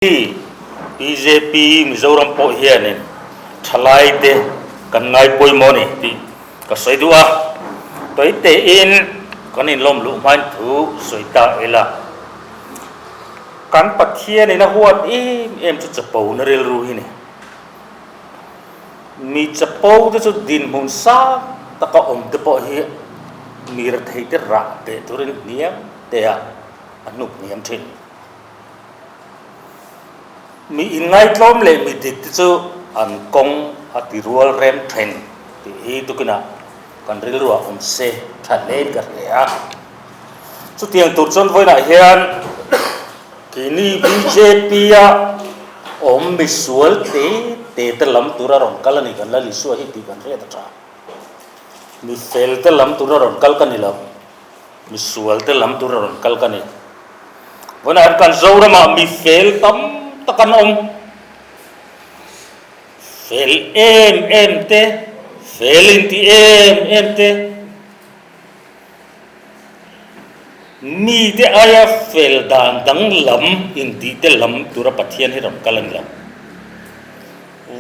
Bjp Mizoram pawh hianin thalaite kan ngai pawimawh a ni tih ka sawi duh a, tawi tein kan inlawm luh hmain thu sawi ta ila. Kan Pathianin a huat em em chu chapo na rilru hi ni. Mi chapo te chu dinhmun sang taka awm te pawh hi mi rethei te rah teh turin hniam te ah a hnuk hniam thin. Mi inngaihtlawm leh mi dik te chu an kawng a ti rual rem then tih hi tukinah kan rilruah awm se tha hlein ka hria a. Chutiang tur chuan vawiinah hian keini bjp a awm misual te te te lam tura rawn kal a ni kan la Isua hi tih kan hriat a tha. Mi fel te lam tura rawn kal ka ni lo. Misual te lam tur a rawn kal ka ni. Vawiinah hian kan Zoramah mi fel tam tak an awm. Fel em em te, fel inti em em te, mite aia fel dan danglam intih te lam tura Pathian hi rawn kal a ni lo.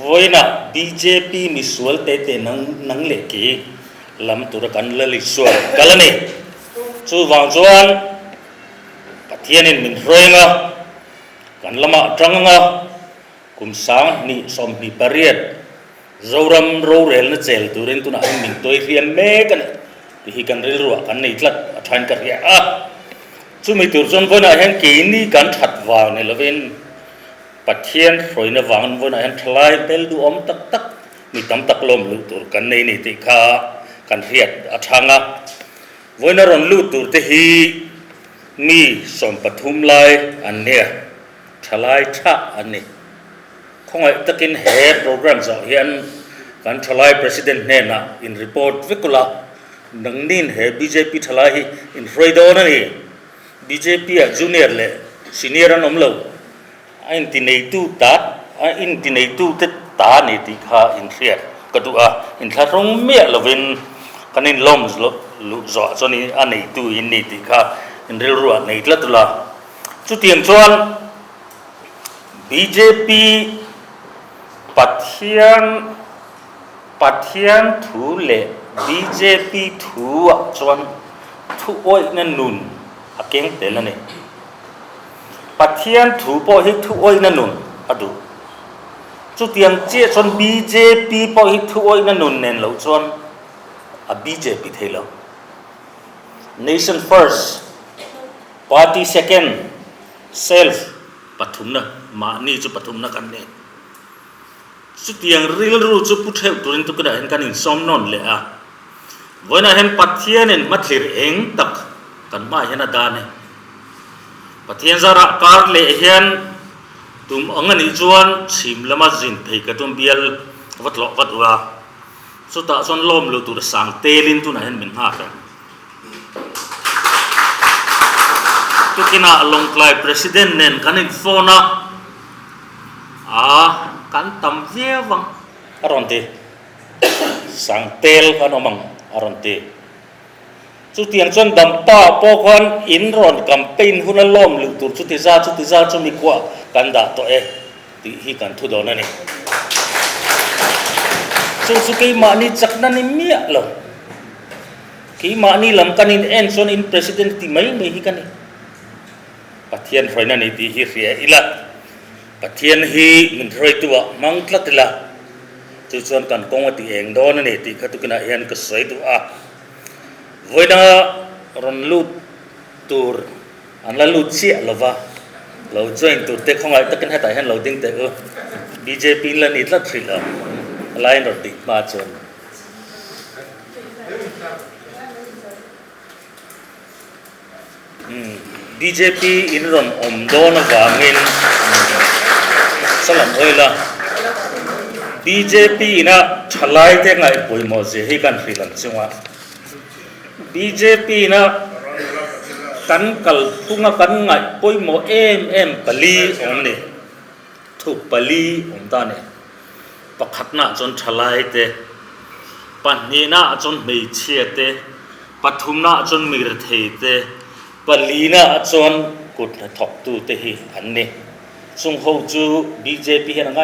Vawiinah bjp misual te te nang nang leh ke lam tura kan la Isua rawn kal a ni. Chuvang chuan Pathianin min hruai anga, kan lamah tang anga, kum 2028 Zoram rorelna chel turin tunah hian min tuai hliam mek a ni tih hi kan rilruah kan nei tlat a thain ka hria a. Chumi tur chuan vawiinah hian keini kan that vang ni lovin Pathian hruaina vangin vawiinah hian thalai bel duhawm tak tak mi tam tak lawm luh tur kan nei ni tih kha kan hriat a chhang a. Vawiina rawn lut tur te hi mi 13 lai an nia, thalai tha an ni. Khawngaih takin he program zawh hian kan thalai President hnenah in report vek ula, nangnin he bjp thalai hi in hruai dawn a ni. Bjp ah junior leh senior an awm lo, a intineitu ta a intineitu te ta a ni tih kha inhriat ka duh a, inthlahrung miah lovin kan inlawm luh zawh chuan a neitu in ni tih kha inrilruah nei tlat ula. Chutiang chuan bjp Pathian Pathian thu leh bjp thu ah chuan thu awihna nun a keng tel a ni. Pathian thu pawh hi thu awihna nun a duh. Chutiang chiah chuan bjp pawh hi thu awihna nun nen loh chuan a bjp thei lo. Nation first, party second, self pathumna, mahni chu pathumna kan ni. Chutiang rilru chu pu theuh turin tukinah hian kan insawm nawn leh a. Vawiinah hian Pathianin hmathlir eng tak kan hmaah hian a dan e. Pathian zarah kar leh hian tum ang a nih chuan chhim lama zin phei ka tum bial va tlawh ka duh a. Chutah chuan lawm lo tur sang telin tunah hian min nghak e. Tukinah Lawngtlai President nen kan in-phone a. A, kan tam viau ang. A rawn ti. Sangtel kan awm ang, a rawn ti. Chutiang chuan Dampa pawh khan in rawn campaign hun a lawm luh tur chuti za chuti za chu mikhuah kan dah tawh e tih hi kan thu dawn a ni. Chu chu keimahni chakna ni miah lo. Keimahni lam kan in en chuan in president ti mai mai hi ka ni. Pathian hruaina ni tih hi hria ila, Pathian hi min hruaituah hmang tlat ila, chu chuan kan kawng a ti eng dawn a ni tih kha tukinah hian ka sawi duh a. Vawiina rawn lut tur an la lut chiah lova, lo join tur te khawngaih takin hetah hian lo ding teh u, bjp in la ni tlat hrih lo, a laiin rawn ding hma chuan. Bjp in rawn awm dawn avangin salam oil a, bjp ina thalai te ngaih pawimawh zia hi kan hrilh ang chung a, bjp ina kan kalphunga kan ngaih pawimawh em em pali awm ni, thu pali awm ta ni, pakhatnaah chuan thalai te, pahnihnaah chuan hmeichhia te, Pathumnaah chuan mi rethei te, palinaah chuan kut hnathawktute hi an ni. Chung ho chu bjp hian a ngai.